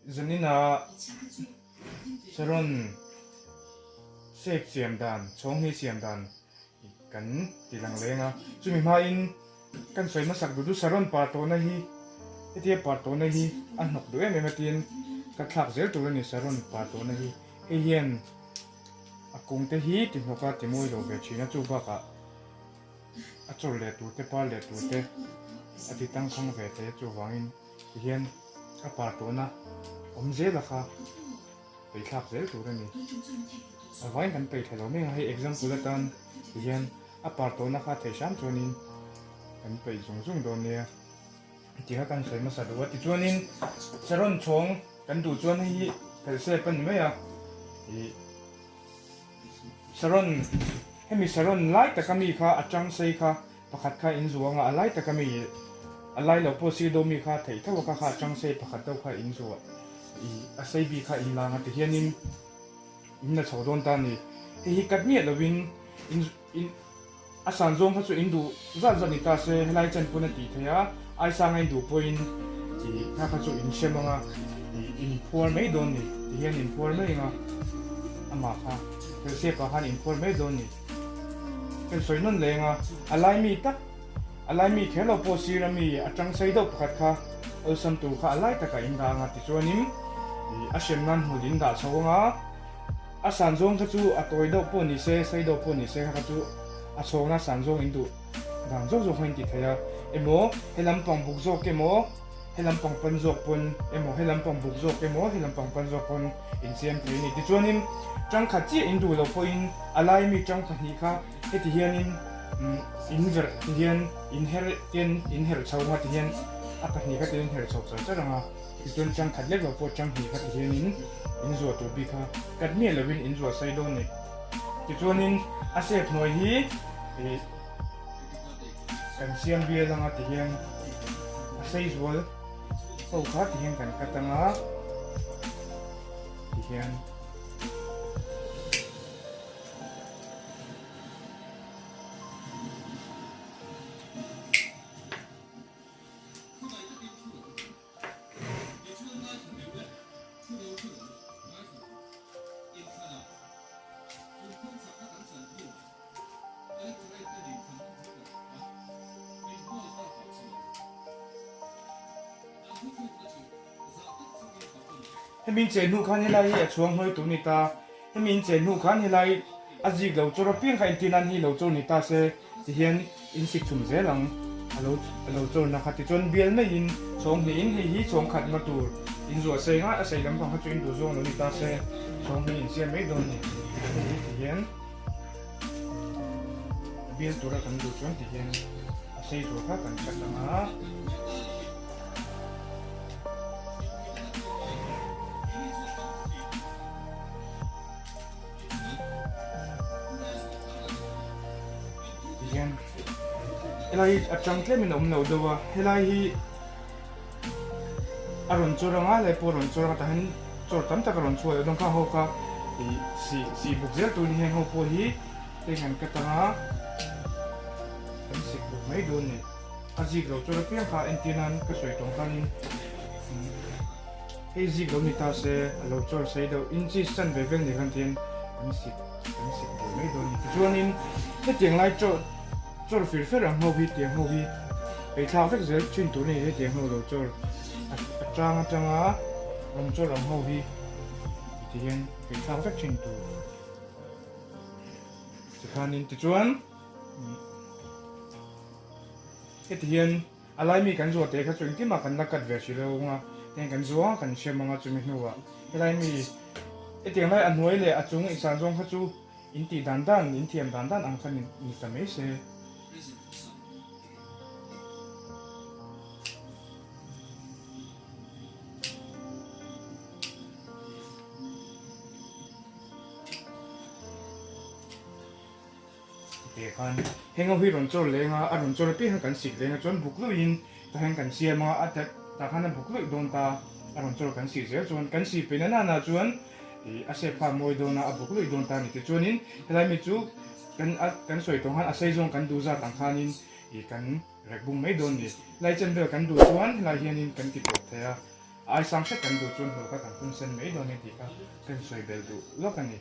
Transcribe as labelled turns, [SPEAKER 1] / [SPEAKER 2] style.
[SPEAKER 1] Zaninah Saron shape siam dan, chhawng hi siam dan kan ti lang leng a. Chumi hmain kan sawi hmasak duh chu Saron par tawhna hi hetia par tawhna hi a hnawk duh em em a tiin ka thlak zel tur a ni Saron par tawhna hi. Hei hian a kung te hi ti hnawk a ti mawi lo ve thin a chu bakah a chawr leh tur te par leh tur te a ti tangkhang ve thei a chuvangin tihian a par tawhna awm zel a kha peih thlak zel tur a ni. A vaiin kan peih thla lo mai ang a hei example atan tihian a par tawhna kha theih hram chuanin kan peih zung zung dawn nia tih kha kan sawi hmasa duh a tichuanin saron chhawng kan duh chuan hei hi phelh sep a ni mai a ih Saron, hemi saron lai taka mi kha a tang sei kha pakhat kha in zuang a, a lai taka mi a lai lo pawh sir deuh mi kha theih tho a kha kha a tang sei pakhat deuh kha in zuah i a sei bik kha in lang a tihianin in la chho dawn ta a ni. Hei hi cut miah lovin in in. A san zawng kha chu in duh zat zat ni ta se, helai chen pawn a tih theih a, aisanga in duh pawhin tih kha kha chu in hrem ang a, ih in phuar mai dawn ni, ti hian in phuar mai ang a, amah kha Felsiapa khan in phuar mai dawn ni. Kan sawi nawn leng a, a lai mi tak, a lai mi kher lo pawh sir a mi a tang sei deuh pakhat kha awlsam tur kha a lai takah in dah ang a, tichuanin ih a hrem nan hmul in dah chho ang a, A san zawng kha chu a tawi deuh pawh ni se, sei deuh pawh ni se kha kha chu a chhawkna san zawng in duh dan zawk zawk kha in ti thei a. Emaw he lampang buk zawk emaw, he lampang pan zawk pawn emaw, he lampang buk zawk emaw, he lampang pan zawk pawn in siam thei a ni. Tichuanin tangkhat chiah in duh loh pawhin a laimi tang pahnih kha heti hianin in verh ti hian in her ten in herh chho anga ti hian a pahnih kha ti in herh chho char char ang a. Tichuan chang khat lek lo pawh chang hnih kha ti hianin in zuah tur bik kha kat miah lovin in zuah sei dawn a ni. Tichuanin a sep hnuai hi ih kan siam bial anga ti hian a sei zual ho kha ti hian kan cut anga ti hian. Hemi in chen hnu khan helai hi a chhuang hnuai tur ni ta, hemi in chen hnu khan helai a zik lo chawr apiang kha entir nan hi lo chawr ni ta se. Tihian in sik chhum zel ang a lo a lo chawrna kha tichuan bial maiin chhawng hnihin hei hi chhawng khatna tur in zuah sei nga a sei lampang kha chu in duh zawng lo ni ta se chhawng hnih in siam mai dawn a ni. Hei hi tihian a bial tura kan duh chuan tihian a sei tur kha kan cut ang a. Tihian helai hi a tang tlemin a awm lo deuh a, helai hi a rawn chawr anga helai pawh a rawn chawr anga tah hian chawr tam tak a rawn chhuah leh dawn kha ho kha ih sih sih buk zel tur ni heng ho pawh hi heng han cut anga kan sik buk mai dawn a ni a zik lo chawr apiang kha entir nan ka sawi tawng khanin. Hei zik lo ni ta se, a lo chawr sei deuh inches chan ve vel ni khan tihian kan sik kan sik ve mai dawn a ni. Tichuanin hetiang lai chawr chawr fir fer ang ho hi tiang ho hi peithlak vek zel thin tur a ni hetiang ho lo chawr a a tang atanga rawn chawr ang ho hi tihian peithlak vek thin tur tikhanin tichuan heti hian. A laimi kan zuah teh kha chu engtin mah kan la cut ve hrih lo ang a, heng kan zuang a kan hrem ang a chumi hnuah helai mi hetiang lai a hnuai leh a chung insan zawng kha chu in tih dan dan in thiam dan dan ang kha ni ni ta mai se. Tih khan heng ho hi rawn chawr leng a, a rawn chawr apiang khan kan sik leng a chuan buk luihin tah hian kan siam a, a tah khan a buk luih dawn ta, a rawn chawr kan sih zel chuan kan sih peih na nana chuan ih a shape kha a mawi dawn a, a buk luih dawn ta a ni tichuanin helai mi chu kan a kan sawi tawh khan a sei zawng kan duh zat ang khanin ih kan rek bung mai dawn a ni. Helai chen vel kan duh chuan helai hianin kan ti tawp thei a. A ai sang hret kan duh chuan hlawh kha kan phun sen mai dawn e tih kha ka insawi belh duh lawk a ni.